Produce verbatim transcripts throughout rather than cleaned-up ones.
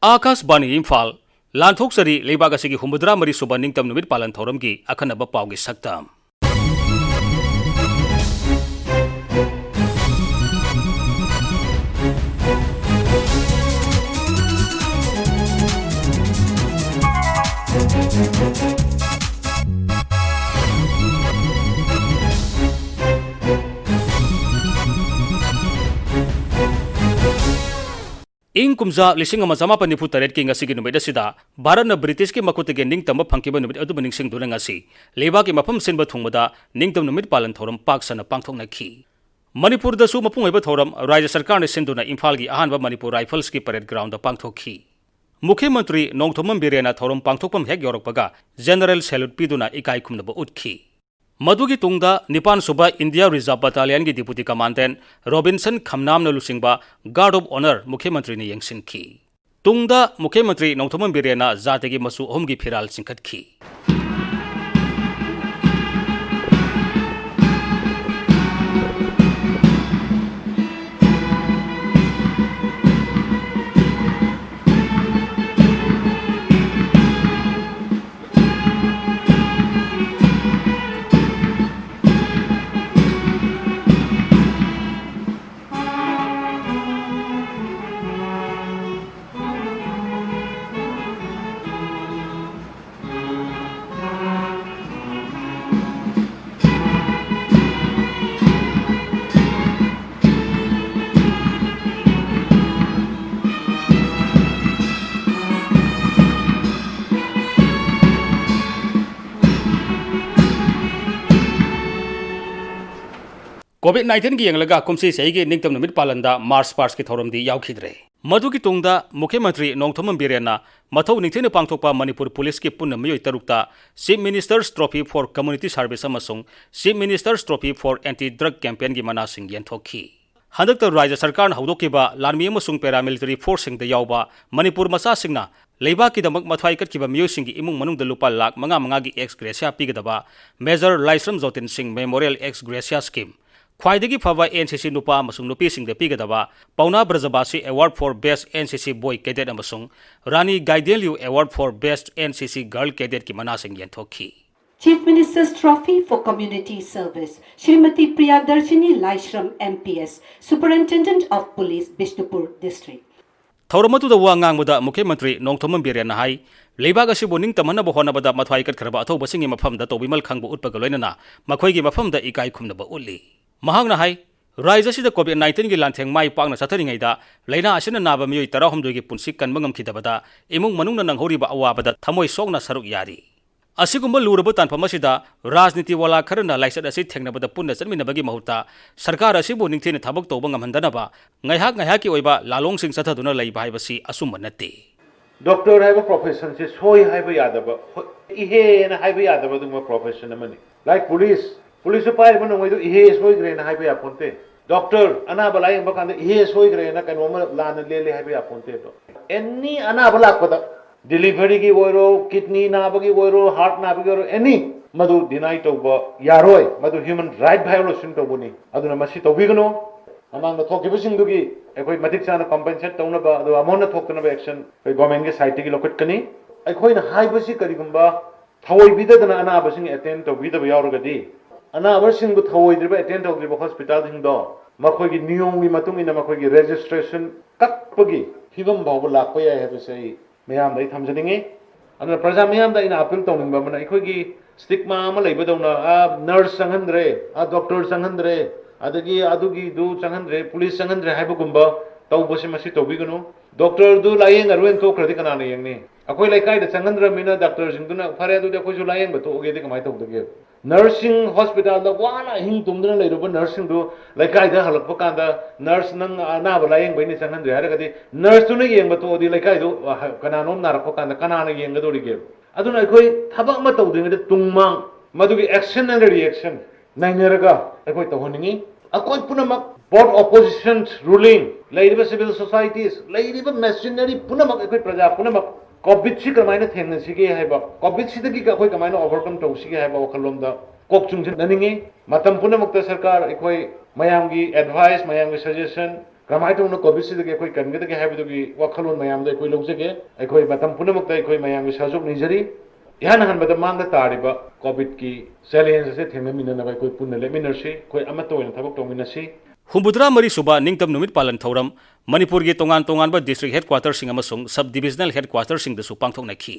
ꯑꯥꯀꯥꯁꯕꯥꯅꯤ ꯏꯝꯐꯥꯜ, ꯂꯥꯟꯊꯣꯛꯆꯔꯤ ꯂꯩꯕꯥꯛ ꯑꯁꯤꯒꯤ ꯍꯨꯝꯐꯨꯇꯔꯥ ꯃꯔꯤ ꯁꯨꯕ ꯅꯤꯡꯇꯝ ꯅꯨꯃꯤꯠ ꯄꯥꯂꯟ ꯊꯧꯔꯝꯒꯤ ꯑꯈꯟꯅꯕ ꯄꯥꯎꯒꯤ ꯁꯛꯇꯝ꯫ ꯏꯪ ꯀꯨꯝꯖꯥ ꯂꯤꯁꯤꯡ ꯑꯃ ꯆꯃꯥꯄꯟ ꯅꯤꯐꯨ ꯇꯔꯦꯠꯀꯤ ꯉꯁꯤꯒꯤ ꯅꯨꯃꯤꯠ ꯑꯁꯤꯗ ꯚꯥꯔꯠꯅ ꯕ꯭ꯔꯤꯇꯤꯁꯀꯤ ꯃꯈꯨꯠꯇꯒꯤ ꯅꯤꯡꯇꯝꯕ ꯐꯪꯈꯤꯕ ꯅꯨꯃꯤꯠ ꯑꯗꯨꯕꯨ ꯅꯤꯡꯁꯤꯡꯗꯨꯅ ꯉꯁꯤ ꯂꯩꯕꯥꯛꯀꯤ ꯃꯐꯝ ꯁꯤꯟꯕ ꯊꯨꯡꯕꯗ ꯅꯤꯡꯇꯝ ꯅꯨꯃꯤꯠ ꯄꯥꯂꯟ ꯊꯧꯔꯝ ꯄꯥꯛ ꯁꯟꯅ ꯄꯥꯡꯊꯣꯛꯅꯈꯤ꯫ ꯃꯅꯤꯄꯨꯔꯗꯁꯨ ꯃꯄꯨꯡ ꯑꯣꯏꯕ ꯊꯧꯔꯝ ꯔꯥꯖ꯭ꯌ ꯁꯔꯀꯥꯔꯅ ꯁꯤꯟꯗꯨꯅ ꯏꯝꯐꯥꯜꯒꯤ ꯑꯍꯥꯟꯕ ꯃꯅꯤꯄꯨꯔ ꯔꯥꯏꯐꯜꯁꯀꯤ ꯄꯔꯦꯗ ꯒ꯭ꯔꯥꯎꯟꯗ ꯄꯥꯡꯊꯣꯛꯈꯤ꯫ ꯃꯨꯈ꯭ꯌ ꯃꯟꯇ꯭ꯔꯤ ꯅꯣꯡꯊꯣꯝꯕꯝ ꯕꯤꯔꯦꯟꯅ ꯊꯧꯔꯝ ꯄꯥꯡꯊꯣꯛꯐꯝ ꯍꯦꯛ ꯌꯧꯔꯛꯄꯒ ꯖꯦꯅꯔꯦꯜ ꯁꯦꯂ꯭ꯌꯨꯠ ꯄꯤꯗꯨꯅ ꯏꯀꯥꯏ ꯈꯨꯝꯅꯕ ꯎꯠꯈꯤ꯫ ꯃꯗꯨꯒꯤ ꯇꯨꯡꯗ ꯅꯤꯄꯥꯟ ꯁꯨꯕ ꯏꯟꯗꯤꯌꯥ ꯔꯤꯖꯥꯔꯚ ꯕꯠꯇꯥꯂꯤꯌꯟꯒꯤ ꯗꯤꯄꯨꯇꯤ ꯀꯃꯥꯟꯗꯦꯟꯠ ꯔꯣꯕꯤꯟꯁꯟ ꯈꯝꯅꯥꯝꯅ ꯂꯨꯆꯤꯡꯕ ꯒꯥꯔꯗ ꯑꯣꯐ ꯑꯣꯅꯔ ꯃꯨꯈ꯭ꯌ ꯃꯟꯇ꯭ꯔꯤꯅ ꯌꯦꯡꯁꯤꯟꯈꯤ꯫ ꯇꯨꯡꯗ ꯃꯨꯈ꯭ꯌ ꯃꯟꯇ꯭ꯔꯤ ꯅꯣꯡꯊꯣꯝꯕꯝ ꯕꯤꯔꯦꯟꯅ ꯖꯥꯇꯤꯒꯤ ꯃꯆꯨ ꯑꯍꯨꯝꯒꯤ ꯐꯤꯔꯥꯜ ꯆꯤꯡꯈꯠꯈꯤ꯫ ꯀꯣꯚꯤꯗ ꯅꯥꯏꯟꯇꯤꯟꯒꯤ ꯌꯦꯡꯂꯒ ꯀꯨꯝꯁꯤ ꯆꯍꯤꯒꯤ ꯅꯤꯡꯇꯝ ꯅꯨꯃꯤꯠ ꯄꯥꯂꯟꯗ ꯃꯥꯔꯆ ꯄꯥꯁꯀꯤ ꯊꯧꯔꯝꯗꯤ ꯌꯥꯎꯈꯤꯗ꯭ꯔꯦ꯫ ꯃꯗꯨꯒꯤ ꯇꯨꯡꯗ ꯃꯨꯈ꯭ꯌ ꯃꯟꯇ꯭ꯔꯤ ꯅꯣꯡꯊꯣꯝꯕꯝ ꯕꯤꯔꯦꯟꯅ ꯃꯊꯧ ꯅꯤꯡꯊꯤꯅ ꯄꯥꯡꯊꯣꯛꯄ ꯃꯅꯤꯄꯨꯔ ꯄꯨꯂꯤꯁꯀꯤ ꯄꯨꯟꯅ ꯃꯤꯑꯣꯏ ꯇꯔꯨꯛꯇ Chief Minister's Trophy for Community Service ꯑꯃꯁꯨꯡ Chief Minister's Trophy for Anti Drug Campaignꯒꯤ ꯃꯅꯥꯁꯤꯡ ꯌꯦꯟꯊꯣꯛꯈꯤ꯫ ꯍꯟꯗꯛꯇ ꯔꯥꯖ꯭ꯌ ꯁꯔꯀꯥꯔꯅ ꯍꯧꯗꯣꯛꯈꯤꯕ ꯂꯥꯟꯃꯤ ꯑꯃꯁꯨꯡ ꯄꯦꯔꯥꯃꯤꯂꯤꯇꯔꯤ ꯐꯣꯔꯁꯁꯤꯡꯗ ꯌꯥꯎꯕ ꯃꯅꯤꯄꯨꯔ ꯃꯆꯥꯁꯤꯡꯅ ꯂꯩꯕꯥꯛꯀꯤꯗꯃꯛ ꯃꯊ꯭ꯋꯥꯏ ꯀꯠꯈꯤꯕ ꯃꯤꯑꯣꯏꯁꯤꯡꯒꯤ ꯏꯃꯨꯡ ꯃꯅꯨꯡꯗ ꯂꯨꯄꯥ ꯂꯥꯈ ꯃꯉꯥ ꯃꯉꯥꯒꯤ ꯑꯦꯛꯁ ꯒ꯭ꯔꯦꯁꯤꯌꯥ ꯄꯤꯒꯗꯕ ꯃꯦꯖꯔ ꯂꯥꯏꯁ꯭ꯔꯝ ꯖꯣꯇꯤꯟ ꯁꯤꯡ ꯃꯦꯃꯣꯔꯤꯌꯦꯜ ꯑꯦꯛꯁ ꯒ꯭ꯔꯦꯁꯤꯌꯥ ꯁ꯭ꯀꯤꯝ, ꯈ꯭ꯋꯥꯏꯗꯒꯤ ꯐꯕ N C C ꯅꯨꯄꯥ ꯑꯃꯁꯨꯡ ꯅꯨꯄꯤꯁꯤꯡꯗ ꯄꯤꯒꯗꯕ ꯄꯥꯎꯅꯥ Brajabashi Award for Best N C C Boy Cadet ꯑꯃꯁꯨꯡ ꯔꯥꯅꯤ ꯒꯥꯏꯗꯦꯟꯂꯤꯌꯨ Award for Best N C C Girl Cadetꯀꯤ ꯃꯅꯥꯁꯤꯡ ꯌꯦꯟꯊꯣꯛꯈꯤ꯫ Chief Minister's Trophy for Community Service, Srimati Priyadarshini Laishram M P S, Superintendent of Police, Bishnupur District. ꯊꯧꯔꯝ ꯑꯗꯨꯗ ꯋꯥ ꯉꯥꯡꯕꯗ ꯃꯨꯈ꯭ꯌ ꯃꯟꯇ꯭ꯔꯤ ꯅꯣꯡꯊꯣꯝꯕꯝ ꯕꯤꯔꯦꯟꯅ ꯍꯥꯏ, ꯂꯩꯕꯥꯛ ꯑꯁꯤꯕꯨ ꯅꯤꯡꯇꯝꯍꯟꯅꯕ ꯍꯣꯠꯅꯕꯗ ꯃꯊ꯭ꯋꯥꯏ ꯀꯠꯈ꯭ꯔꯕ ꯑꯊꯧꯕꯁꯤꯡꯒꯤ ꯃꯐꯝꯗ ꯇꯧꯕꯤꯃꯜ ꯈꯪꯕ ꯎꯠꯄꯒ ꯂꯣꯏꯅꯅ ꯃꯈꯣꯏꯒꯤ ꯃꯐꯝꯗ ꯏꯀꯥꯏ ꯈꯨꯝꯅꯕ ꯎꯠꯂꯤ꯫ ꯃꯍꯥꯛꯅ ꯍꯥꯏ, ꯔꯥꯖ꯭ꯌ ꯑꯁꯤꯗ COVID nineteen ꯒꯤ ꯂꯥꯟꯊꯦꯡ ꯃꯥꯏ ꯄꯥꯛꯅ ꯆꯠꯊꯔꯤꯉꯩꯗ ꯂꯥꯏꯅꯥ ꯑꯁꯤꯅ ꯅꯥꯕ ꯃꯤꯑꯣꯏ ꯇꯔꯥꯍꯨꯝꯗꯣꯏꯒꯤ ꯄꯨꯟꯁꯤ ꯀꯟꯕ ꯉꯝꯈꯤꯗꯕꯗ ꯏꯃꯨꯡ ꯃꯅꯨꯡꯅ ꯅꯪꯍꯧꯔꯤꯕ ꯑꯋꯥꯕꯗ ꯊꯃꯣꯏ ꯁꯣꯛꯅ ꯁꯔꯨꯛ ꯌꯥꯔꯤ꯫ ꯑꯁꯤꯒꯨꯝꯕ ꯂꯨꯔꯕ ꯇꯥꯟꯐꯝ ꯑꯁꯤꯗ ꯔꯥꯖꯅꯤꯇꯤ ꯋꯥꯂꯥ ꯈꯔꯅ ꯂꯥꯏꯆꯠ ꯑꯁꯤ ꯊꯦꯡꯅꯕꯗ ꯄꯨꯟꯅ ꯆꯠꯃꯤꯟꯅꯕꯒꯤ ꯃꯍꯨꯠꯇ ꯁꯔꯀꯥꯔ ꯑꯁꯤꯕꯨ ꯅꯤꯡꯊꯤꯅ ꯊꯕꯛ ꯇꯧꯕ ꯉꯝꯍꯟꯗꯅꯕ ꯉꯥꯏꯍꯥꯛ ꯉꯥꯏꯍꯥꯛꯀꯤ ꯑꯣꯏꯕ ꯂꯥꯂꯣꯡꯁꯤꯡ ꯆꯠꯊꯗꯨꯅ ꯂꯩꯕ ꯍꯥꯏꯕꯁꯤ ꯑꯆꯨꯝꯕ ꯅꯠꯇꯦ꯫ ꯗꯣꯛꯇꯔ ꯍꯥꯏꯕ ꯄ꯭ꯔꯣꯐꯦꯁꯟꯁꯦ ꯁꯣꯏ ꯍꯥꯏꯕ ꯌꯥꯗꯕ, ꯍꯣꯏ, ꯏꯍꯦꯅ ꯍꯥꯏꯕ ꯌꯥꯗꯕ ꯑꯗꯨꯒꯨꯝꯕ ꯄ꯭ꯔꯣꯐꯦꯁꯟ ꯑꯃꯅꯤ꯫ ꯂꯥꯏꯛ ꯄꯨꯂꯤꯁ, ꯄꯨꯂꯤꯁꯁꯨ ꯄꯥꯏꯔꯤꯕ ꯅꯣꯡꯃꯩꯗꯨ ꯏꯍꯦ ꯁꯣꯏꯈ꯭ꯔꯦꯅ ꯍꯥꯏꯕ ꯌꯥꯄꯣꯟꯇꯦ꯫ ꯗꯣꯛꯇꯔ ꯑꯅꯥꯕ ꯂꯥꯏꯌꯦꯡꯕ ꯀꯥꯟꯗ ꯏꯍꯦ ꯁꯣꯏꯈ꯭ꯔꯦꯅ ꯀꯩꯅꯣꯝꯃ ꯂꯥꯟꯅ ꯂꯦꯜꯂꯦ ꯍꯥꯏꯕ ꯌꯥꯄꯣꯟꯇꯦꯕ꯫ ꯑꯦꯅꯤ ꯑꯅꯥꯕ ꯂꯥꯛꯄꯗ, ꯗꯤꯂꯤꯚꯔꯤꯒꯤ ꯑꯣꯏꯔꯣ, ꯀꯤꯗꯅꯤ ꯅꯥꯕꯒꯤ ꯑꯣꯏꯔꯣ, ꯍꯥꯔꯠ ꯅꯥꯕꯒꯤ ꯑꯣꯏꯔꯣ, ꯑꯦꯅꯤ, ꯃꯗꯨ ꯗꯤꯅꯥꯏ ꯇꯧꯕ ꯌꯥꯔꯣꯏ꯫ ꯃꯗꯨ ꯍ꯭ꯌꯨꯃꯦꯟ ꯔꯥꯏꯠ ꯚꯥꯏꯑꯣꯂꯦꯁꯟ ꯇꯧꯕꯅꯤ꯫ ꯑꯗꯨꯅ ꯃꯁꯤ ꯇꯧꯕꯤꯒꯅꯨ꯫ ꯃꯃꯥꯡꯗ ꯊꯣꯛꯈꯤꯕꯁꯤꯡꯗꯨꯒꯤ ꯑꯩꯈꯣꯏ ꯃꯇꯤꯛ ꯆꯥꯅ ꯀꯝꯄꯦꯟꯁꯦꯠ ꯇꯧꯅꯕ, ꯑꯗꯨꯒ ꯑꯃꯨꯛ ꯍꯟꯅ ꯊꯣꯛꯇꯅꯕ ꯑꯦꯛꯁꯟ ꯑꯩꯈꯣꯏ ꯒꯣꯔꯃꯦꯟꯒꯤ ꯁꯥꯏꯠꯇꯒꯤ ꯂꯧꯈꯠꯀꯅꯤ꯫ ꯑꯩꯈꯣꯏꯅ ꯍꯥꯏꯕꯁꯤ ꯀꯔꯤꯒꯨꯝꯕ ꯊꯑꯣꯏꯕꯤꯗꯗꯅ ꯑꯅꯥꯕꯁꯤꯡ ꯑꯦꯇꯦꯟ ꯇꯧꯕꯤꯗꯕ ꯌꯥꯎꯔꯒꯗꯤ, ꯑꯅꯥꯕꯁꯤꯡꯕꯨ ꯊꯑꯣꯏꯗ꯭ꯔꯤꯕ ꯑꯦꯇꯦꯟ ꯇꯧꯗ꯭ꯔꯤꯕ ꯍꯣꯁꯄꯤꯇꯥꯜꯁꯤꯡꯗꯣ ꯃꯈꯣꯏꯒꯤ ꯅꯤꯌꯣꯝꯒꯤ ꯃꯇꯨꯡ ꯏꯟꯅ ꯃꯈꯣꯏꯒꯤ ꯔꯦꯖꯤꯁꯇ꯭ꯔꯦꯁꯟ ꯀꯛꯄꯒꯤ ꯐꯤꯕꯝ ꯐꯥꯎꯕ ꯂꯥꯛꯄ ꯌꯥꯏ ꯍꯥꯏꯕꯁꯦ ꯑꯩ ꯃꯌꯥꯝꯗ ꯑꯩ ꯊꯝꯖꯅꯤꯡꯉꯤ꯫ ꯑꯗꯨꯅ ꯄ꯭ꯔꯖꯥ ꯃꯤꯌꯥꯝꯗ ꯑꯩꯅ ꯑꯄꯤꯜ ꯇꯧꯅꯤꯡꯕ ꯑꯃꯅ, ꯑꯩꯈꯣꯏꯒꯤ ꯁ꯭ꯇꯤꯛꯃꯥ ꯑꯃ ꯂꯩꯕꯗꯧꯅ, ꯑꯥ ꯅꯔꯁ ꯆꯪꯍꯟꯗ꯭ꯔꯦ, ꯑꯥ ꯗꯣꯛꯇꯔ ꯆꯪꯍꯟꯗ꯭ꯔꯦ, ꯑꯗꯒꯤ ꯑꯗꯨꯒꯤꯗꯨ ꯆꯪꯍꯟꯗ꯭ꯔꯦ, ꯄꯨꯂꯤꯁ ꯆꯪꯍꯟꯗ꯭ꯔꯦ ꯍꯥꯏꯕꯒꯨꯝꯕ ꯇꯧꯕꯁꯦ ꯃꯁꯤ ꯇꯧꯕꯤꯒꯅꯨ꯫ ꯗꯣꯛꯇꯔꯗꯨ ꯂꯥꯏꯌꯦꯡꯉꯔꯣꯏꯅ ꯇꯣꯛꯈ꯭ꯔꯗꯤ ꯀꯅꯥꯅ ꯌꯦꯡꯅꯤ? ꯑꯩꯈꯣꯏ ꯂꯩꯀꯥꯏꯗ ꯆꯪꯍꯟꯗ꯭ꯔꯕꯅꯤꯅ ꯗꯥꯛꯇꯔꯁꯤꯡꯗꯨꯅ "ꯐꯔꯦ, ꯑꯗꯨꯗꯤ ꯑꯩꯈꯣꯏꯁꯨ ꯂꯥꯏꯌꯦꯡꯕ ꯇꯣꯛꯑꯒꯦꯗꯤ" ꯀꯃꯥꯏꯅ ꯇꯧꯗꯒꯦ? ꯅꯔꯁꯁꯤꯡ ꯍꯣꯁꯄꯤꯇꯥꯜꯗ ꯋꯥꯅ ꯑꯍꯤꯡ ꯇꯨꯝꯗꯨꯅ ꯂꯩꯔꯨꯕ ꯅꯔꯁꯁꯤꯡꯗꯨ ꯂꯩꯀꯥꯏꯗ ꯍꯜꯂꯛꯄ ꯀꯥꯟꯗ, "ꯅꯔꯁ, ꯅꯪ ꯑꯅꯥꯕ ꯂꯥꯏꯌꯦꯡꯕꯩꯅꯤ ꯆꯪꯍꯟꯗ꯭ꯔꯦ" ꯍꯥꯏꯔꯒꯗꯤ, ꯅꯔꯁꯇꯨꯅ ꯌꯦꯡꯕ ꯇꯣꯛꯑꯗꯤ ꯂꯩꯀꯥꯏꯗꯨ, ꯑ, ꯀꯅꯥꯅꯣꯝ ꯅꯥꯔꯛꯄ ꯀꯥꯟꯗ ꯀꯅꯥꯅ ꯌꯦꯡꯒꯗꯧꯔꯤꯒꯦ? ꯑꯗꯨꯅ ꯑꯩꯈꯣꯏ ꯊꯕꯛ ꯑꯃ ꯇꯧꯗ꯭ꯔꯤꯉꯩꯗ ꯇꯨꯡ ꯃꯥꯡ, ꯃꯗꯨꯒꯤ action and reaction ꯅꯩꯅꯔꯒ ꯑꯩꯈꯣꯏ ꯇꯧꯍꯟꯅꯤꯡꯉꯤ꯫ ꯑꯩꯈꯣꯏ ꯄꯨꯝꯅꯃꯛ, both opposition, ruling, ꯂꯩꯔꯤꯕ civil societies, ꯂꯩꯔꯤꯕ machinery ꯄꯨꯝꯅꯃꯛ, ꯑꯩꯈꯣꯏ ꯄ꯭ꯔꯖꯥ ꯄꯨꯝꯅꯃꯛ ꯀꯣꯚꯤꯗꯁꯤ ꯀꯃꯥꯏꯅ ꯊꯦꯡꯅꯁꯤꯒꯦ ꯍꯥꯏꯕ, ꯀꯣꯚꯤꯗꯁꯤꯗꯒꯤ ꯑꯩꯈꯣꯏ ꯀꯃꯥꯏꯅ overcome ꯇꯧꯁꯤꯒꯦ ꯍꯥꯏꯕ ꯋꯥꯈꯜꯂꯣꯝꯗ ꯀꯣꯛ ꯆꯨꯡꯁꯤꯟꯅꯅꯤꯡꯉꯤ꯫ ꯃꯇꯝ ꯄꯨꯝꯅꯃꯛꯇ ꯁꯔꯀꯥꯔ ꯑꯩꯈꯣꯏ ꯃꯌꯥꯝꯒꯤ ꯑꯦꯗꯚꯥꯏꯁ, ꯃꯌꯥꯝꯒꯤ ꯁꯖꯦꯁꯟ, ꯀꯔꯝꯍꯥꯏꯅ ꯇꯧꯅ ꯀꯣꯚꯤꯗꯁꯤꯗꯒꯤ ꯑꯩꯈꯣꯏ ꯀꯟꯒꯗꯒꯦ ꯍꯥꯏꯕꯗꯨꯒꯤ ꯋꯥꯈꯜꯂꯣꯟ ꯃꯌꯥꯝꯗꯣ ꯑꯩꯈꯣꯏ ꯂꯧꯖꯒꯦ꯫ ꯑꯩꯈꯣꯏ ꯃꯇꯝ ꯄꯨꯝꯅꯃꯛꯇ ꯑꯩꯈꯣꯏ ꯃꯌꯥꯝꯒꯤ ꯁꯍꯌꯣꯒ ꯅꯤꯖꯔꯤ꯫ ꯏꯍꯥꯟ ꯍꯥꯟꯕꯗ ꯃꯥꯡꯗ ꯇꯥꯔꯤꯕ ꯀꯣꯚꯤꯗꯀꯤ ꯆꯦꯂꯦꯟꯖ ꯑꯁꯦ ꯊꯦꯡꯅꯃꯤꯟꯅꯅꯕ ꯑꯩꯈꯣꯏ ꯄꯨꯟꯅ ꯂꯦꯞꯃꯤꯟꯅꯁꯤ, ꯑꯩꯈꯣꯏ ꯑꯃꯠꯇ ꯑꯣꯏꯅ ꯊꯕꯛ ꯇꯧꯃꯤꯟꯅꯁꯤ꯫ ꯍꯨꯝꯐꯨꯇꯔꯥ ꯃꯔꯤ ꯁꯨꯕ ꯅꯤꯡꯇꯝ ꯅꯨꯃꯤꯠ ꯄꯥꯂꯟ ꯊꯧꯔꯝ ꯃꯅꯤꯄꯨꯔꯒꯤ ꯇꯣꯉꯥꯟ ꯇꯣꯉꯥꯟꯕ ꯗꯤꯁꯇ꯭ꯔꯤꯛ ꯍꯦꯗꯀ꯭ꯋꯥꯇꯔꯁꯤꯡ ꯑꯃꯁꯨꯡ ꯁꯕ ꯗꯤꯚꯤꯖꯅꯦꯜ ꯍꯦꯗꯀ꯭ꯋꯥꯇꯔꯁꯤꯡꯗꯁꯨ ꯄꯥꯡꯊꯣꯛꯅꯈꯤ꯫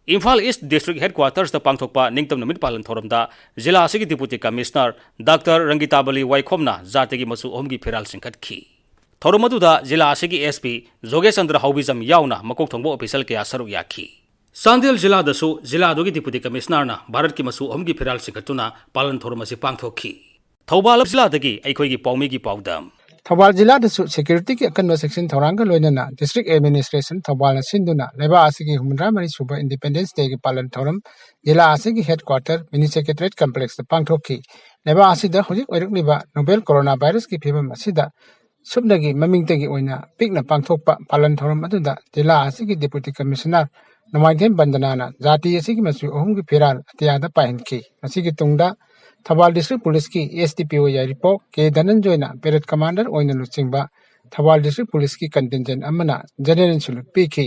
ꯏꯝꯐꯥꯜ ꯏꯁ ꯗꯤꯁꯇ꯭ꯔꯤꯛ ꯍꯦꯗꯀ꯭ꯋꯥꯇꯔꯁꯇ ꯄꯥꯡꯊꯣꯛꯄ ꯅꯤꯡꯇꯝ ꯅꯨꯃꯤꯠ ꯄꯥꯂꯟ ꯊꯧꯔꯝꯗ ꯖꯤꯂꯥ ꯑꯁꯤꯒꯤ ꯗꯤꯄꯨꯇꯤ ꯀꯃꯤꯁꯅꯔ ꯗꯥꯛꯇꯔ ꯔꯪꯒꯤꯇꯥꯕꯂꯤ ꯋꯥꯏꯈꯣꯝꯅ ꯖꯥꯇꯤꯒꯤ ꯃꯆꯨ ꯑꯍꯨꯝꯒꯤ ꯐꯤꯔꯥꯜ ꯆꯤꯡꯈꯠꯈꯤ꯫ ꯊꯧꯔꯝ ꯑꯗꯨꯗ ꯖꯤꯂꯥ ꯑꯁꯤꯒꯤ ꯑꯦꯁ ꯄꯤ ꯖꯣꯒꯦꯁ ꯆꯟꯗ꯭ꯔ ꯍꯥꯎꯕꯤꯖꯝ ꯌꯥꯎꯅ ꯃꯀꯣꯛ ꯊꯣꯡꯕ ꯑꯣꯐꯤꯁꯦꯜ ꯀꯌꯥ ꯁꯔꯨꯛ ꯌꯥꯈꯤ꯫ ꯆꯥꯟꯗꯦꯜ ꯖꯤꯂꯥꯗꯁꯨ ꯖꯤꯂꯥꯗꯨꯒꯤ ꯗꯤꯄꯨꯇꯤ ꯀꯃꯤꯁꯅꯔꯅ ꯚꯥꯔꯠꯀꯤ ꯃꯆꯨ ꯑꯍꯨꯝꯒꯤ ꯐꯤꯔꯥꯜ ꯆꯤꯡꯈꯠꯇꯨꯅ ꯄꯥꯂꯟ ꯊꯧꯔꯝ ꯑꯁꯤ ꯄꯥꯡꯊꯣꯛꯈꯤ꯫ ꯊꯧꯕꯥꯜ ꯖꯤꯂꯥꯗꯒꯤ ꯑꯩꯈꯣꯏꯒꯤ ꯄꯥꯎꯃꯤꯒꯤ ꯄꯥꯎꯗꯝ꯫ ꯊꯧꯕꯥꯜ ꯖꯤꯂꯥꯗꯁꯨ ꯁꯦꯀ꯭ꯌꯨꯔꯤꯇꯤꯒꯤ ꯑꯀꯟꯕ ꯆꯦꯛꯁꯤꯟ ꯊꯧꯔꯥꯡꯒ ꯂꯣꯏꯅꯅ ꯗꯤꯁꯇ꯭ꯔꯤꯛ ꯑꯦꯗꯃꯤꯅꯤꯁꯇ꯭ꯔꯦꯁꯟ ꯊꯧꯕꯥꯜꯅ ꯁꯤꯟꯗꯨꯅ ꯂꯩꯕꯥꯛ ꯑꯁꯤꯒꯤ ꯍꯨꯝꯐꯨꯇꯔꯥ ꯃꯔꯤ ꯁꯨꯕ ꯏꯟꯗꯤꯄꯦꯟꯗꯦꯟꯁ ꯗꯦꯒꯤ ꯄꯥꯂꯟ ꯊꯧꯔꯝ ꯖꯤꯂꯥ ꯑꯁꯤꯒꯤ ꯍꯦꯗꯀ꯭ꯋꯥꯇꯔ ꯃꯤꯅꯤ ꯁꯦꯀ꯭ꯔꯦꯇꯔꯤꯌꯦꯠ ꯀꯝꯄ꯭ꯂꯦꯛꯁꯇ ꯄꯥꯡꯊꯣꯛꯈꯤ꯫ ꯂꯩꯕꯥꯛ ꯑꯁꯤꯗ ꯍꯧꯖꯤꯛ ꯑꯣꯏꯔꯛꯂꯤꯕ ꯅꯣꯕꯦꯜ ꯀꯣꯔꯣꯅꯥ ꯚꯥꯏꯔꯁꯀꯤ ꯐꯤꯕꯝ ꯑꯁꯤꯗ ꯁꯨꯞꯅꯒꯤ ꯃꯃꯤꯡꯇꯒꯤ ꯑꯣꯏꯅ ꯄꯤꯛꯅ ꯄꯥꯡꯊꯣꯛꯄ ꯄꯥꯂꯟ ꯊꯧꯔꯝ ꯑꯗꯨꯗ ꯖꯤꯂꯥ ꯑꯁꯤꯒꯤ ꯗꯤꯄꯨꯇꯤ ꯀꯃꯤꯁꯅꯔ ꯅꯣꯡꯃꯥꯏꯊꯦꯝ ꯕꯟꯗꯅꯥꯅ ꯖꯥꯇꯤ ꯑꯁꯤꯒꯤ ꯃꯆꯨ ꯑꯍꯨꯝꯒꯤ ꯐꯤꯔꯥꯜ ꯑꯇꯤꯌꯥꯗ ꯄꯥꯏꯍꯟꯈꯤ꯫ ꯃꯁꯤꯒꯤ ꯇꯨꯡꯗ ꯊꯧꯕꯥꯜ ꯗꯤꯁꯇ꯭ꯔꯤꯛ ꯄꯨꯂꯤꯁꯀꯤ ꯑꯦꯁ ꯗꯤ ꯄꯤ ꯑꯣ ꯌꯥꯏꯔꯤꯄꯣꯛ ꯀꯦ ꯙꯅꯟꯖꯣꯏꯅ ꯄꯦꯔꯦꯗ ꯀꯃꯥꯟꯗꯔ ꯑꯣꯏꯅ ꯂꯨꯆꯤꯡꯕ ꯊꯧꯕꯥꯜ ꯗꯤꯁꯇ꯭ꯔꯤꯛ ꯄꯨꯂꯤꯁꯀꯤ ꯀꯟꯇꯤꯟꯖꯦꯟ ꯑꯃꯅ ꯖꯦꯅꯦꯔꯦꯜ ꯁꯦꯂ꯭ꯌꯨꯠ ꯄꯤꯈꯤ꯫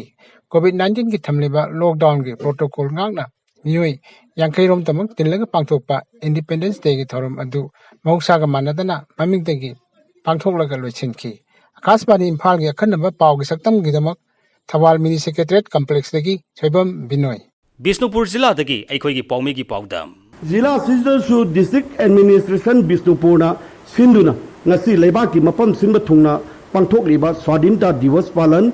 ꯀꯣꯚꯤꯗ ꯅꯥꯏꯟꯇꯤꯟꯒꯤ ꯊꯝꯂꯤꯕ ꯂꯣꯛꯗꯥꯎꯟꯒꯤ ꯄ꯭ꯔꯣꯇꯣꯀꯣꯜ ꯉꯥꯛꯅ ꯃꯤꯑꯣꯏ ꯌꯥꯡꯈꯩ ꯔꯣꯝꯇꯃꯛ ꯇꯤꯜꯂꯒ ꯄꯥꯡꯊꯣꯛꯄ ꯏꯟꯗꯤꯄꯦꯟꯗꯦꯟꯁ ꯗꯦꯒꯤ ꯊꯧꯔꯝ ꯑꯗꯨ ꯃꯍꯧꯁꯥꯒ ꯃꯥꯟꯅꯗꯅ ꯃꯃꯤꯡꯇꯒꯤ ꯄꯥꯡꯊꯣꯛꯂꯒ ꯂꯣꯏꯁꯤꯟꯈꯤ꯫ ꯑꯥꯀꯥꯁꯕꯥꯅꯤ ꯏꯝꯐꯥꯜꯒꯤ ꯑꯀꯟꯅꯕ ꯄꯥꯎꯒꯤ ꯁꯛꯇꯝꯒꯤꯗꯃꯛ ꯊꯧꯕꯥꯜ ꯃꯤꯅꯤ ꯁꯦꯀ꯭ꯔꯦꯇꯔꯤꯌꯦꯠ ꯀꯝꯄ꯭ꯂꯦꯛꯁꯇꯒꯤ ꯁꯣꯏꯕꯝ ꯕꯤꯅꯣꯏ꯫ ꯕꯤꯁꯅꯨꯄꯨꯔ ꯖꯤꯂꯥꯗꯒꯤ ꯑꯩꯈꯣꯏꯒꯤ ꯄꯥꯎꯃꯤꯒꯤ ꯄꯥꯎꯗꯝ꯫ ꯖꯤꯂꯥ ꯑꯁꯤꯗꯁꯨ ꯗꯤꯁꯇ꯭ꯔꯤꯛ ꯑꯦꯗꯃꯤꯅꯤꯁꯇ꯭ꯔꯦꯁꯟ ꯕꯤꯁꯅꯨꯄꯨꯔꯅ ꯁꯤꯟꯗꯨꯅ ꯉꯁꯤ ꯂꯩꯕꯥꯛꯀꯤ ꯃꯐꯝ ꯁꯤꯟꯕ ꯊꯨꯡꯅ ꯄꯥꯡꯊꯣꯛꯂꯤꯕ ꯁ꯭ꯋꯥꯙꯤꯟꯇꯥ ꯗꯤꯋꯁ ꯄꯥꯂꯟ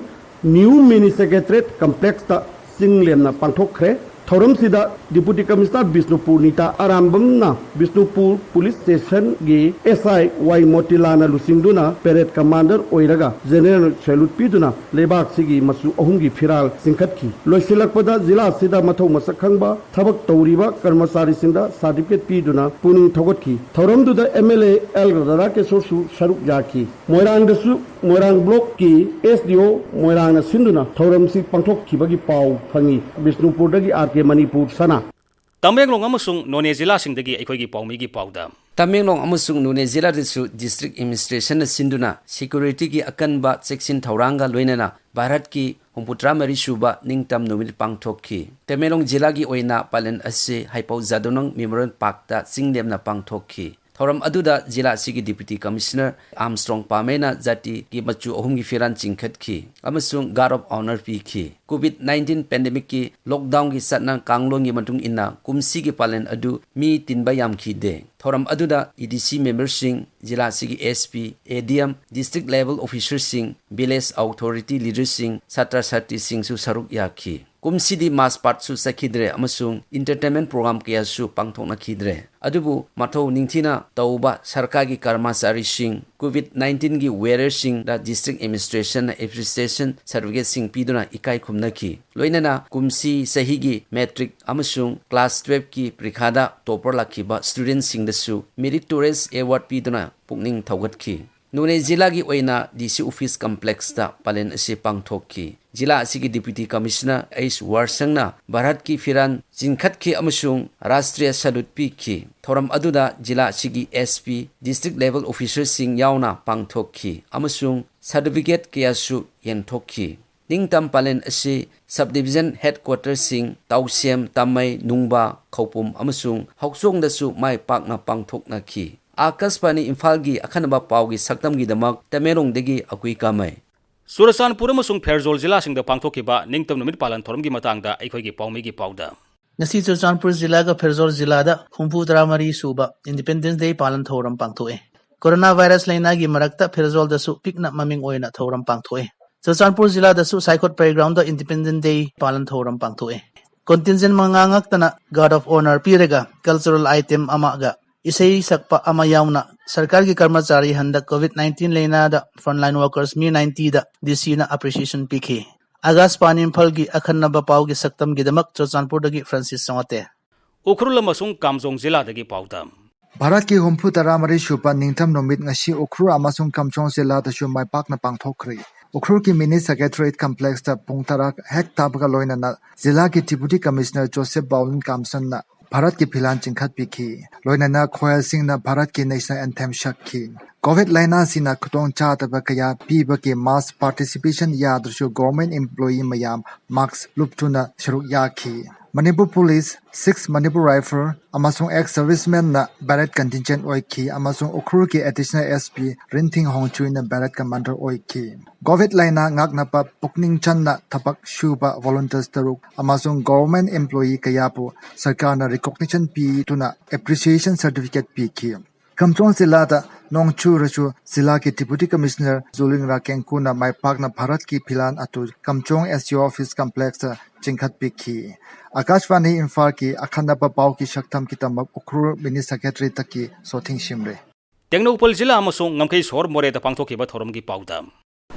ꯅ꯭ꯌꯨ ꯃꯤꯅꯤ ꯁꯦꯀ꯭ꯔꯦꯇꯔꯤꯌꯦꯠ ꯀꯝꯄ꯭ꯂꯦꯛꯁꯇ ꯆꯤꯡ ꯂꯦꯝꯅ ꯄꯥꯡꯊꯣꯛꯈ꯭ꯔꯦ꯫ ꯊꯧꯔꯝꯁꯤꯗ ꯗꯤꯄꯨꯇꯤ ꯀꯃꯤꯁꯅꯔ ꯕꯤꯁꯅꯨꯄꯨꯔ ꯅꯤꯇꯥ ꯑꯔꯥꯝꯕꯝꯅ ꯕꯤꯁꯅꯨꯄꯨꯔ ꯄꯨꯂꯤꯁ ꯁ꯭ꯇꯦꯁꯟꯒꯤ ꯑꯦꯁ ꯑꯥꯏ ꯋꯥꯏ ꯃꯣꯇꯤꯂꯥꯅ ꯂꯨꯆꯤꯡꯗꯨꯅ ꯄꯦꯔꯦꯗ ꯀꯃꯥꯟꯗꯔ ꯑꯣꯏꯔꯒ ꯖꯦꯅꯦꯔꯦꯜ ꯁꯦꯂ꯭ꯌꯨꯠ ꯄꯤꯗꯨꯅ ꯂꯩꯕꯥꯛꯁꯤꯒꯤ ꯃꯆꯨ ꯑꯍꯨꯝꯒꯤ ꯐꯤꯔꯥꯜ ꯆꯤꯡꯈꯠꯈꯤ꯫ ꯂꯣꯏꯁꯤꯜꯂꯛꯄꯗ ꯖꯤꯂꯥ ꯑꯁꯤꯗ ꯃꯊꯧ ꯃꯁꯛ ꯈꯪꯕ ꯊꯕꯛ ꯇꯧꯔꯤꯕ ꯀꯔꯃꯆꯥꯔꯤꯁꯤꯡꯗ ꯁꯥꯔꯇꯤꯐꯤꯀꯦꯠ ꯄꯤꯗꯨꯅ ꯄꯨꯛꯅꯤꯡ ꯊꯧꯒꯠꯈꯤ꯫ ꯊꯧꯔꯝꯗꯨꯗ ꯑꯦꯝ ꯑꯦꯜ ꯑꯦ ꯑꯦꯜ ꯔꯥꯙꯥꯀꯦꯁꯣꯔꯁꯨ ꯁꯔꯨꯛ ꯌꯥꯈꯤ꯫ ꯃꯣꯏꯔꯥꯡꯗꯁꯨ ꯃꯣꯏꯔꯥꯡ ꯕ꯭ꯂꯣꯛꯀꯤ ꯑꯦꯁ ꯗꯤ ꯑꯣ ꯃꯣꯏꯔꯥꯡꯅ ꯁꯤꯟꯗꯨꯅ ꯊꯧꯔꯝꯁꯤ ꯄꯥꯡꯊꯣꯛꯈꯤꯕꯒꯤ ꯄꯥꯎ ꯐꯪꯏ꯫ ꯕꯤꯁꯅꯨꯄꯨꯔꯗꯒꯤ ꯑꯥꯔ ꯀꯦ ꯃꯅꯤꯄꯨꯔ ꯁꯅꯥ꯫ ꯇꯃꯦꯡꯂꯣꯡ ꯑꯃꯁꯨꯡ ꯅꯣꯅꯦ ꯖꯤꯂꯥꯁꯤꯡꯗꯒꯤ ꯑꯩꯈꯣꯏꯒꯤ ꯄꯥꯎꯃꯤꯒꯤ ꯄꯥꯎꯗꯝ꯫ ꯇꯃꯦꯡꯂꯣꯡ ꯑꯃꯁꯨꯡ ꯅꯣꯅꯦ ꯖꯤꯂꯥꯗꯁꯨ district administrationꯅ ꯁꯤꯟꯗꯨꯅ securityꯒꯤ ꯑꯀꯟꯕ ꯆꯦꯛꯁꯤꯟ ꯊꯧꯔꯥꯡꯒ ꯂꯣꯏꯅꯅ ꯚꯥꯔꯠꯀꯤ ꯍꯨꯝꯐꯨꯇꯔꯥ ꯃꯔꯤ ꯁꯨꯕ ꯅꯤꯡꯇꯝ ꯅꯨꯃꯤꯠ ꯄꯥꯡꯊꯣꯛꯈꯤ꯫ ꯇꯃꯦꯡꯂꯣꯡ ꯖꯤꯂꯥꯒꯤ ꯑꯣꯏꯅ ꯄꯥꯂꯟ ꯑꯁꯤ ꯍꯩꯄꯧ ꯖꯥꯗꯣꯅꯪ Memorial Parkꯇ ꯆꯤꯡ ꯂꯦꯝꯅ ꯄꯥꯡꯊꯣꯛꯈꯤ꯫ ꯊꯧꯔꯝ ꯑꯗꯨꯗ ꯖꯤꯂꯥ ꯑꯁꯤꯒꯤ Deputy Commissioner ꯑꯥꯝꯁꯇ꯭ꯔꯣꯡ ꯄꯥꯃꯦꯅ ꯖꯥꯇꯤꯒꯤ ꯃꯆꯨ ꯑꯍꯨꯝꯒꯤ ꯐꯤꯔꯥꯟ ꯆꯤꯡꯈꯠꯈꯤ ꯑꯃꯁꯨꯡ Guard of Honour ꯄꯤꯈꯤ꯫ COVID nineteen pandemicꯀꯤ lockdownꯒꯤ ꯆꯠꯅ ꯀꯥꯡꯂꯣꯟꯒꯤ ꯃꯇꯨꯡ ꯏꯟꯅ ꯀꯨꯝꯁꯤꯒꯤ ꯄꯥꯂꯟ ꯑꯗꯨ ꯃꯤ ꯇꯤꯟꯕ ꯌꯥꯝꯈꯤꯗꯦ꯫ ꯊꯧꯔꯝ ꯑꯗꯨꯗ EDC memberꯁꯤꯡ, ꯖꯤꯂꯥ ꯑꯁꯤꯒꯤ SP, ADM, district level officerꯁꯤꯡ, village authority leaderꯁꯤꯡ, ꯁꯥꯇ꯭ꯔ ꯁꯥꯇ꯭ꯔꯤꯁꯤꯡꯁꯨ ꯁꯔꯨꯛ ꯌꯥꯈꯤ꯫ ꯀꯨꯝꯁꯤꯗꯤ mass parkꯁꯨ ꯆꯠꯈꯤꯗ꯭ꯔꯦ ꯑꯃꯁꯨꯡ entertainment program ꯀꯌꯥꯁꯨ ꯄꯥꯡꯊꯣꯛꯅꯈꯤꯗ꯭ꯔꯦ꯫ ꯑꯗꯨꯕꯨ ꯃꯊꯧ ꯅꯤꯡꯊꯤꯅ ꯇꯧꯕ ꯁꯔꯀꯥꯔꯒꯤ ꯀꯔꯃꯆꯥꯔꯤꯁꯤꯡ, COVID nineteenꯒꯤ warriorꯁꯤꯡꯗ district administrationꯅ appreciation certificateꯁꯤꯡ ꯄꯤꯗꯨꯅ ꯏꯀꯥꯏ ꯈꯨꯝꯅꯈꯤ꯫ ꯂꯣꯏꯅꯅ ꯀꯨꯝꯁꯤ ꯆꯍꯤꯒꯤ matric ꯑꯃꯁꯨꯡ class twelveꯀꯤ ꯄꯔꯤꯈꯥꯗ topper ꯂꯥꯛꯈꯤꯕ studentꯁꯤꯡꯗꯁꯨ meritorious award ꯄꯤꯗꯨꯅ ꯄꯨꯛꯅꯤꯡ ꯊꯧꯒꯠꯈꯤ꯫ ꯅꯣꯅꯦ ꯖꯤꯂꯥꯒꯤ ꯑꯣꯏꯅ DC office complexꯇ ꯄꯥꯂꯦꯟ ꯑꯁꯤ ꯄꯥꯡꯊꯣꯛꯈꯤ꯫ ꯖꯤꯂꯥ ꯑꯁꯤꯒꯤ Deputy Commissioner H ꯋꯥꯔꯁꯪꯅ ꯚꯥꯔꯠꯀꯤ ꯐꯤꯔꯥꯟ ꯆꯤꯡꯈꯠꯈꯤ ꯑꯃꯁꯨꯡ ꯔꯥꯁꯇ꯭ꯔꯤꯌ salute ꯄꯤꯈꯤ꯫ ꯊꯧꯔꯝ ꯑꯗꯨꯗ ꯖꯤꯂꯥ ꯑꯁꯤꯒꯤ SP, district level officerꯁꯤꯡ ꯌꯥꯎꯅ ꯄꯥꯡꯊꯣꯛꯈꯤ ꯑꯃꯁꯨꯡ certificate ꯀꯌꯥꯁꯨ ꯌꯦꯟꯊꯣꯛꯈꯤ꯫ ꯅꯤꯡꯇꯝ ꯄꯥꯂꯦꯟ ꯑꯁꯤ sub division headquarterꯁꯤꯡ ꯇꯥꯎꯁꯦꯝ, ꯇꯥꯃꯩ, ꯅꯨꯡꯕ, ꯈꯧꯄꯨꯝ ꯑꯃꯁꯨꯡ ꯍꯧꯆꯣꯡꯗꯁꯨ ꯃꯥꯏ ꯄꯥꯛꯅ ꯄꯥꯡꯊꯣꯛꯅꯈꯤ꯫ ꯑꯥꯀꯥꯁꯕꯥꯅꯤ ꯏꯝꯐꯥꯜꯒꯤ ꯑꯈꯟꯅꯕ ꯄꯥꯎꯒꯤ ꯁꯛꯇꯝꯒꯤꯗꯃꯛ ꯇꯃꯦꯡꯂꯣꯡꯗꯒꯤ ꯑꯀꯨꯏ ꯀꯥꯃꯩ꯫ ꯆꯨꯔꯆꯥꯟꯄꯨꯔ ꯑꯃꯁꯨꯡ ꯐꯦꯔꯖꯣꯜ ꯖꯤꯂꯥꯁꯤꯡꯗ ꯄꯥꯡꯊꯣꯛꯈꯤꯕ ꯅꯤꯡꯇꯝ ꯅꯨꯃꯤꯠ ꯄꯥꯂꯟ ꯊꯧꯔꯝꯒꯤ ꯃꯇꯥꯡꯗ ꯑꯩꯈꯣꯏꯒꯤ ꯄꯥꯎꯃꯤꯒꯤ ꯄꯥꯎꯗꯝ꯫ ꯉꯁꯤ ꯆꯨꯔꯆꯥꯟꯄꯨꯔ ꯖꯤꯂꯥꯒ ꯐꯦꯔꯖꯣꯜ ꯖꯤꯂꯥꯗ ꯍꯨꯝꯐꯨ ꯇꯔꯥ ꯃꯔꯤ ꯁꯨꯕ Independence Day ꯄꯥꯂꯟ ꯊꯧꯔꯝ ꯄꯥꯡꯊꯣꯛꯑꯦ꯫ Corona virus ꯂꯩꯅꯥꯒꯤ ꯃꯔꯛꯇ ꯐꯦꯔꯖꯣꯜꯗꯁꯨ ꯄꯤꯛꯅ ꯃꯃꯤꯡ ꯑꯣꯏꯅ ꯊꯧꯔꯝ ꯄꯥꯡꯊꯣꯛꯑꯦ꯫ ꯆꯨꯔꯆꯥꯟꯄꯨꯔ ꯖꯤꯂꯥꯗꯁꯨ ꯁꯥꯏꯈꯣꯠ playgroundꯗ Independence Day ꯄꯥꯂꯟ ꯊꯧꯔꯝ ꯄꯥꯡꯊꯣꯛꯑꯦ꯫ Contingent ꯃꯉꯥ ꯉꯥꯛꯇꯅ Guard of Honour ꯄꯤꯔꯒ cultural item ꯑꯃꯒ ꯏꯁꯩ ꯁꯛꯄ ꯑꯃ ꯌꯥꯎꯅ ꯁꯔꯀꯥꯔꯒꯤ ꯀꯔꯃꯆꯥꯔꯤ ꯍꯟꯗꯛ COVID nineteen ꯂꯩꯅꯥꯗ frontline workers ꯃꯤ ninetyꯗ DCꯅ appreciation ꯄꯤꯈꯤ꯫ ꯑꯥꯀꯥꯁꯕꯥꯅꯤ ꯏꯝꯐꯥꯜꯒꯤ ꯑꯈꯟꯅꯕ ꯄꯥꯎꯒꯤ ꯁꯛꯇꯝꯒꯤꯗꯃꯛ ꯆꯨꯔꯆꯥꯟꯄꯨꯔꯗꯒꯤ ꯐ꯭ꯔꯥꯟꯁꯤꯁ ꯆꯣꯉꯥꯇꯦ꯫ ꯎꯈ꯭ꯔꯨꯜ ꯑꯃꯁꯨꯡ ꯀꯥꯝꯖꯣꯡ ꯖꯤꯂꯥꯗꯒꯤ ꯄꯥꯎꯗꯝ꯫ ꯚꯥꯔꯠꯀꯤ ꯍꯨꯝꯐꯨ ꯇꯔꯥ ꯃꯔꯤ ꯁꯨꯕ ꯅꯤꯡꯊꯝ ꯅꯨꯃꯤꯠ ꯉꯁꯤ ꯎꯈ꯭ꯔꯨꯜ ꯑꯃꯁꯨꯡ ꯀꯥꯝꯖꯣꯡ ꯖꯤꯂꯥꯗꯁꯨ ꯃꯥꯏ ꯄꯥꯛꯅ ꯄꯥꯡꯊꯣꯛꯈ꯭ꯔꯦ꯫ ꯎꯈ꯭ꯔꯨꯜꯒꯤ Mini Secretariat Complexꯇ ꯄꯨꯡ ꯇꯔꯥ ꯍꯦꯛ ꯇꯥꯕꯒ ꯂꯣꯏꯅꯅ ꯖꯤꯂꯥꯒꯤ Deputy Commissioner ꯖꯣꯁꯦꯐ ꯕꯥꯎꯂꯤꯟ ꯀꯥꯝꯁꯟꯅ ꯚꯥꯔꯠꯀꯤ ꯐꯤꯂꯥꯟ ꯆꯤꯡꯈꯠꯄꯤꯈꯤ꯫ ꯂꯣꯏꯅꯅ ꯈꯣꯌꯔꯁꯤꯡꯅ ꯚꯥꯔꯠꯀꯤ national anthem ꯁꯛꯈꯤ꯫ COVID ꯂꯥꯏꯅꯥꯁꯤꯅ ꯈꯨꯗꯣꯡꯆꯥꯗꯕ ꯀꯌꯥ ꯄꯤꯕꯒꯤ mass participation ꯌꯥꯗ꯭ꯔꯁꯨ government employee ꯃꯌꯥꯝ mask ꯂꯨꯞꯇꯨꯅ ꯁꯔꯨꯛ ꯌꯥꯈꯤ꯫ Manipur police, Six Manipur Rifle ꯑꯃꯁꯨꯡ ex servicemenꯅ parade contingent ꯑꯣꯏꯈꯤ ꯑꯃꯁꯨꯡ ꯎꯈ꯭ꯔꯨꯜꯒꯤ additional SP ꯔꯤꯟꯊꯤꯡ ꯍꯣꯡꯆꯨꯏꯅ parade commander ꯑꯣꯏꯈꯤ꯫ COVID ꯂꯥꯏꯅꯥ ꯉꯥꯛꯅꯕ ꯄꯨꯛꯅꯤꯡ ꯆꯪꯅ ꯊꯕꯛ ꯁꯨꯕ volunteers ꯇꯔꯨꯛ ꯑꯃꯁꯨꯡ government employee ꯀꯌꯥꯕꯨ ꯁꯔꯀꯥꯔꯅ recognition ꯄꯤꯗꯨꯅ appreciation certificate ꯄꯤꯈꯤ꯫ ꯀꯝꯆꯣꯡ ꯖꯤꯂꯥꯗ ꯅꯣꯡ ꯆꯨꯔꯁꯨ ꯖꯤꯂꯥꯒꯤ Deputy Commissioner ꯖꯨꯂꯤꯟ ꯔꯥꯀꯦꯡꯀꯨꯅ ꯃꯥꯏ ꯄꯥꯛꯅ ꯚꯥꯔꯠꯀꯤ ꯐꯤꯂꯥꯟ ꯑꯗꯨ ꯀꯝꯆꯣꯡ SDO office complexꯇ ꯆꯤꯡꯈꯠꯄꯤꯈꯤ꯫ ꯑꯀꯥꯁꯕꯥꯅꯤ ꯏꯝꯐꯥꯜꯒꯤ ꯑꯈꯟꯅꯕ ꯄꯥꯎꯒꯤ ꯁꯛꯇꯝꯒꯤꯗꯃꯛ ꯎꯈ꯭ꯔꯨꯜ mini secretaryꯗꯒꯤ ꯁꯣꯊꯤꯡ ꯁꯤꯝꯔꯦ꯫ ꯇꯦꯡꯅꯧꯄꯜ ꯖꯤꯂꯥ ꯑꯃꯁꯨꯡ ꯉꯝꯈꯩ ꯁꯣꯍꯣꯔ ꯃꯣꯔꯦꯗ ꯄꯥꯡꯊꯣꯛꯈꯤꯕ ꯊꯧꯔꯝꯒꯤ ꯄꯥꯎꯗ꯫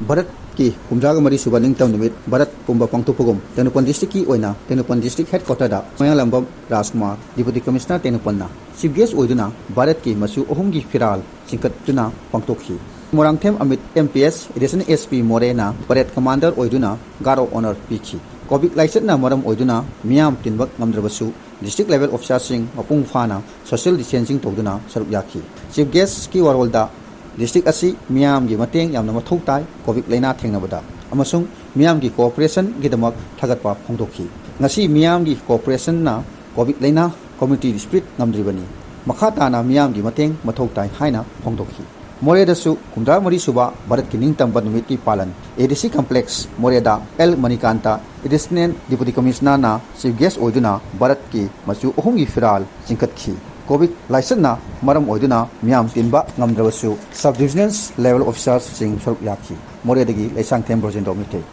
ꯚꯥꯔꯠꯀꯤ ꯍꯨꯝꯗ꯭ꯔꯥꯒ ꯃꯔꯤ ꯁꯨꯕ ꯅꯤꯡꯇꯝ ꯅꯨꯃꯤꯠ ꯚꯥꯔꯠ ꯄꯨꯝꯕ ꯄꯥꯡꯊꯣꯛꯄꯒꯨꯝ ꯇꯦꯡꯅꯧꯄꯜ districtꯀꯤ ꯑꯣꯏꯅ ꯇꯦꯡꯅꯧꯄꯜ district headquarterꯗ ꯃꯌꯥꯡꯂꯥꯡꯕꯝ ꯔꯥꯖꯀꯨꯃꯥꯔ, Deputy Commissioner ꯇꯦꯡꯅꯧꯄꯜꯅ chief guest ꯑꯣꯏꯗꯨꯅ ꯚꯥꯔꯠꯀꯤ ꯃꯆꯨ ꯑꯍꯨꯝꯒꯤ ꯐꯤꯔꯥꯜ ꯆꯤꯡꯈꯠꯇꯨꯅ ꯄꯥꯡꯊꯣꯛꯈꯤ꯫ Moirangthem Amit, MPS, additional SP ꯃꯣꯔꯦꯅ parade commander ꯑꯣꯏꯗꯨꯅ guard of honour ꯄꯤꯈꯤ꯫ COVID ꯂꯥꯏꯆꯠꯅ ꯃꯔꯝ ꯑꯣꯏꯗꯨꯅ ꯃꯤꯌꯥꯝ ꯇꯤꯟꯕ ꯉꯝꯗ꯭ꯔꯕꯁꯨ district level officerꯁꯤꯡ ꯃꯄꯨꯡ ꯐꯥꯅ social distancing ꯇꯧꯗꯨꯅ ꯁꯔꯨꯛ ꯌꯥꯈꯤ꯫ Chief guestꯀꯤ ꯋꯥꯔꯣꯜꯗ district ꯑꯁꯤ ꯃꯤꯌꯥꯝꯒꯤ ꯃꯇꯦꯡ ꯌꯥꯝꯅ ꯃꯊꯧ ꯇꯥꯏ COVID ꯂꯥꯏꯅꯥ ꯊꯦꯡꯅꯕꯗ ꯑꯃꯁꯨꯡ ꯃꯤꯌꯥꯝꯒꯤ cooperationꯒꯤꯗꯃꯛ ꯊꯥꯒꯠꯄ ꯐꯣꯡꯗꯣꯛꯈꯤ꯫ ꯉꯁꯤ ꯃꯤꯌꯥꯝꯒꯤ cooperationꯅ COVID ꯂꯥꯏꯅꯥ community spirit ꯉꯝꯗ꯭ꯔꯤꯕꯅꯤ꯫ ꯃꯈꯥ ꯇꯥꯅ ꯃꯤꯌꯥꯝꯒꯤ ꯃꯇꯦꯡ ꯃꯊꯧ ꯇꯥꯏ ꯍꯥꯏꯅ ꯐꯣꯡꯗꯣꯛꯈꯤ꯫ ꯃꯣꯔꯦꯗꯁꯨ ꯍꯨꯝꯗ꯭ꯔꯥ ꯃꯔꯤ ꯁꯨꯕ ꯚꯥꯔꯠꯀꯤ ꯅꯤꯡꯇꯝꯕ ꯅꯨꯃꯤꯠꯀꯤ ꯄꯥꯂꯟ ADC complex ꯃꯣꯔꯦꯗ ꯑꯦꯜ ꯃꯅꯤꯀꯥꯟꯇ, additional Deputy Commissionerꯅ chief guest ꯑꯣꯏꯗꯨꯅ ꯚꯥꯔꯠꯀꯤ ꯃꯆꯨ ꯑꯍꯨꯝꯒꯤ ꯐꯤꯔꯥꯜ ꯆꯤꯡꯈꯠꯈꯤ꯫ COVID ꯂꯥꯏꯆꯠꯅ ꯃꯔꯝ ꯑꯣꯏꯗꯨꯅ ꯃꯤꯌꯥꯝ ꯇꯤꯟꯕ ꯉꯝꯗ꯭ꯔꯕꯁꯨ sub divisional level officerꯁꯤꯡ ꯁꯔꯨꯛ ꯌꯥꯈꯤ꯫ ꯃꯣꯔꯦꯗꯒꯤ ꯂꯩꯁꯥꯡꯊꯦꯝ ꯕ꯭ꯔꯣꯖꯦꯟꯗ꯭ꯔꯣ ꯃꯤꯇꯩ꯫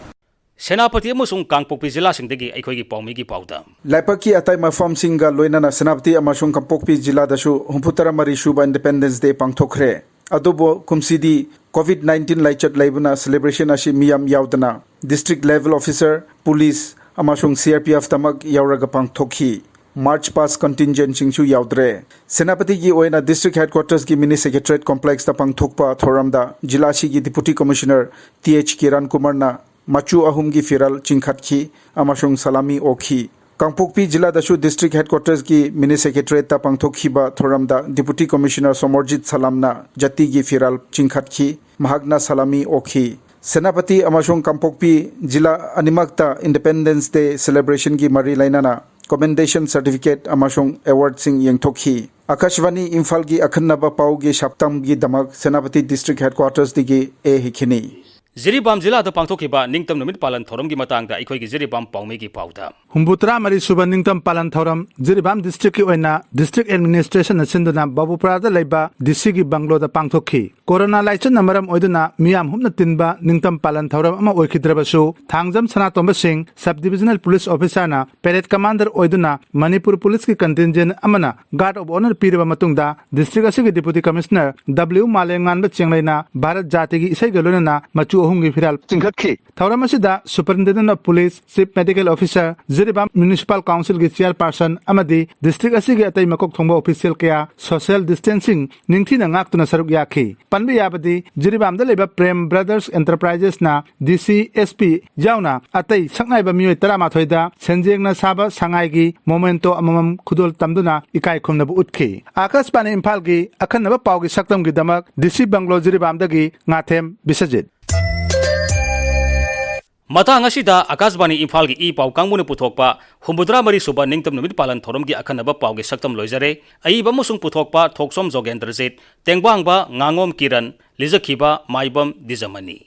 ꯁꯦꯅꯥꯄꯇꯤ ꯑꯃꯁꯨꯡ ꯀꯥꯡꯄꯣꯛꯄꯤ ꯖꯤꯂꯥꯁꯤꯡꯗꯒꯤ ꯑꯩꯈꯣꯏꯒꯤ ꯄꯥꯎꯃꯤꯒꯤ ꯄꯥꯎꯗ꯫ ꯂꯩꯄꯥꯛꯀꯤ ꯑꯇꯩ ꯃꯐꯝꯁꯤꯡꯒ ꯂꯣꯏꯅꯅ ꯁꯦꯅꯥꯄꯇꯤ ꯑꯃꯁꯨꯡ ꯀꯥꯡꯄꯣꯛꯄꯤ ꯖꯤꯂꯥꯗꯁꯨ ꯍꯨꯝꯐꯨꯇꯔꯥ ꯃꯔꯤ ꯁꯨꯕ Independence Day ꯄꯥꯡꯊꯣꯛꯈ꯭ꯔꯦ꯫ ꯑꯗꯨꯕꯨ ꯀꯨꯝꯁꯤꯗꯤ COVID nineteen ꯂꯥꯏꯆꯠ ꯂꯩꯕꯅ celebration ꯑꯁꯤ ꯃꯤꯌꯥꯝ ꯌꯥꯎꯗꯅ district level officer, police ꯑꯃꯁꯨꯡ CRPFꯇꯃꯛ ꯌꯥꯎꯔꯒ ꯄꯥꯡꯊꯣꯛꯈꯤ꯫ March past contingentꯁꯤꯡꯁꯨ ꯌꯥꯎꯗ꯭ꯔꯦ꯫ ꯁꯦꯅꯥꯄꯇꯤꯒꯤ ꯑꯣꯏꯅ district headquartersꯀꯤ mini secretariat complexꯇ ꯄꯥꯡꯊꯣꯛꯄ ꯊꯧꯔꯝꯗ ꯖꯤꯂꯥꯁꯤꯒꯤ Deputy Commissioner Th ꯀꯤꯔꯟ ꯀꯨꯃꯥꯔꯅ ꯃꯆꯨ ꯑꯍꯨꯝꯒꯤ ꯐꯤꯔꯥꯜ ꯆꯤꯡꯈꯠꯈꯤ ꯑꯃꯁꯨꯡ ꯁꯂꯥꯃꯤ ꯑꯣꯛꯈꯤ꯫ ꯀꯥꯡꯄꯣꯛꯄꯤ ꯖꯤꯂꯥꯗꯁꯨ district headquarters ꯀꯤ mini secretariat ꯇ ꯄꯥꯡꯊꯣꯛꯈꯤꯕ ꯊꯧꯔꯝꯗ Deputy Commissioner ꯁꯣꯃꯣꯔꯖꯤꯠ ꯁꯂꯥꯝꯅ ꯖꯥꯇꯤꯒꯤ ꯐꯤꯔꯥꯜ ꯆꯤꯡꯈꯠꯈꯤ, ꯃꯍꯥꯛꯅ ꯁꯂꯥꯃꯤ ꯑꯣꯛꯈꯤ꯫ ꯁꯦꯅꯥꯄꯇꯤ ꯑꯃꯁꯨꯡ ꯀꯥꯡꯄꯣꯛꯄꯤ ꯖꯤꯂꯥ ꯑꯅꯤꯃꯛꯇ Independence Day celebration ꯒꯤ ꯃꯔꯤ ꯂꯩꯅꯅ commendation certificate ꯑꯃꯁꯨꯡ award ꯁꯤꯡ ꯌꯦꯟꯊꯣꯛꯈꯤ꯫ ꯑꯀꯥꯁꯕꯥꯅꯤ ꯏꯝꯐꯥꯜꯒꯤ ꯑꯈꯟꯅꯕ ꯄꯥꯎꯒꯤ ꯁꯛꯇꯝꯒꯤꯗꯃꯛ ꯁꯦꯅꯥꯄꯇꯤ district headquarters ꯗꯒꯤ ꯑꯦ ꯍꯤꯈꯤꯅꯤ꯫ ꯖꯤꯔꯤꯕꯥꯝ ꯖꯤꯂꯥꯗ ꯄꯥꯡꯊꯣꯛꯈꯤꯕ ꯅꯤꯡꯇꯝ ꯅꯨꯃꯤꯠ ꯄꯥꯂꯟ ꯊꯧꯔꯝꯒꯤ ꯃꯇꯥꯡꯗ ꯑꯩꯈꯣꯏꯒꯤ ꯖꯤꯔꯤꯕꯥꯝ ꯄꯥꯎꯃꯤꯒꯤ ꯄꯥꯎꯗ꯫ ꯍꯨꯝꯐꯨꯇꯔꯥ ꯃꯔꯤ ꯁꯨꯕ ꯅꯤꯡꯇꯝ ꯄꯥꯂꯟ ꯊꯧꯔꯝ ꯖꯤꯔꯤꯕꯥꯝ district ꯀꯤ ꯑꯣꯏꯅ district administration ꯅ ꯁꯤꯟꯗꯨꯅ ꯕꯥꯕꯨꯄꯨꯔꯥꯗ ꯂꯩꯕ D C ꯒꯤ bungalow ꯗ ꯄꯥꯡꯊꯣꯛꯈꯤ꯫ ꯀꯣꯔꯣꯅꯥ ꯂꯥꯏꯆꯠꯅ ꯃꯔꯝ ꯑꯣꯏꯗꯨꯅ ꯃꯤꯌꯥꯝ ꯍꯨꯞꯅ ꯇꯤꯟꯕ ꯅꯤꯡꯇꯝ ꯄꯥꯂꯟ ꯊꯧꯔꯝ ꯑꯃ ꯑꯣꯏꯈꯤꯗ꯭ꯔꯕꯁꯨ, ꯊꯥꯡꯖꯝ ꯁꯅꯥꯇꯣꯝꯕ ꯁꯤꯡ sub divisional police officer ꯅ parade commander ꯑꯣꯏꯗꯨꯅ ꯃꯅꯤꯄꯨꯔ police ꯀꯤ contingent ꯑꯃꯅ guard of honour ꯄꯤꯔꯕ ꯃꯇꯨꯡꯗ, district ꯑꯁꯤꯒꯤ Deputy Commissioner W ꯃꯥꯂꯦꯝꯉꯥꯟꯕ ꯆꯦꯡꯂꯩꯅ ꯚꯥꯔꯠ ꯖꯥꯇꯤꯒꯤ ꯏꯁꯩꯒ ꯂꯣꯏꯅꯅ ꯃꯆꯨ ꯑꯍꯨꯝꯒꯤ ꯐꯤꯔꯥꯜ ꯆꯤꯡꯈꯠꯈꯤ꯫ ꯊꯧꯔꯝ ꯑꯁꯤꯗ Superintendent of Police, Chief Medical Officer, Jiribam Municipal Council ꯒꯤ chairperson ꯑꯃꯗꯤ district ꯑꯁꯤꯒꯤ ꯑꯇꯩ ꯃꯀꯣꯛ ꯊꯣꯡꯕ official ꯀꯌꯥ social distancing ꯅꯤꯡꯊꯤꯅ ꯉꯥꯛꯇꯨꯅ ꯁꯔꯨꯛ ꯌꯥꯈꯤ꯫ ꯄꯟꯕ ꯌꯥꯕꯗꯤ, ꯖꯤꯔꯤꯕꯥꯝꯗ ꯂꯩꯕ Prem Brothers Enterprises ꯅ D C, S P ꯌꯥꯎꯅ ꯑꯇꯩ ꯁꯛꯅꯥꯏꯕ ꯃꯤꯑꯣꯏ ꯇꯔꯥꯃꯥꯊꯣꯏꯗ ꯁꯦꯟꯖꯦꯡꯅ ꯁꯥꯕ ꯁꯉꯥꯏꯒꯤ memento ꯑꯃꯃꯝ ꯈꯨꯗꯣꯜ ꯇꯝꯗꯨꯅ ꯏꯀꯥꯏ ꯈꯨꯝꯅꯕ ꯎꯠꯈꯤ꯫ ꯑꯀꯥꯁꯕꯥꯅꯤ ꯏꯝꯐꯥꯜꯒꯤ ꯑꯈꯟꯅꯕ ꯄꯥꯎꯒꯤ ꯁꯛꯇꯝꯒꯤꯗꯃꯛ D C bungalow ꯖꯤꯔꯤꯕꯥꯝꯗꯒꯤ ꯉꯥꯊꯦꯝ ꯕꯤꯁꯖꯤꯠ꯫ ꯃꯇꯥꯡ ꯑꯁꯤꯗ ꯑꯀꯥꯁꯕꯥꯅꯤ ꯏꯝꯐꯥꯜꯒꯤ ꯏ ꯄꯥꯎ ꯀꯥꯡꯕꯨꯅ ꯄꯨꯊꯣꯛꯄ ꯍꯨꯝꯐꯨꯇꯔꯥ ꯃꯔꯤ ꯁꯨꯕ ꯅꯤꯡꯇꯝ ꯅꯨꯃꯤꯠ ꯄꯥꯂꯟ ꯊꯧꯔꯝꯒꯤ ꯑꯈꯟꯅꯕ ꯄꯥꯎꯒꯤ ꯁꯛꯇꯝ ꯂꯣꯏꯖꯔꯦ꯫ ꯑꯏꯕ ꯑꯃꯁꯨꯡ ꯄꯨꯊꯣꯛꯄ ꯊꯣꯛꯆꯣꯝ ꯖꯣꯒꯦꯟꯗ꯭ꯔꯖꯤꯠ, ꯇꯦꯡꯕꯥꯡꯕ ꯉꯥꯉꯣꯝ ꯀꯤꯔꯟ, ꯂꯤꯖꯈꯤꯕ ꯃꯥꯏꯕꯝ ꯗꯤꯖꯃꯅꯤ꯫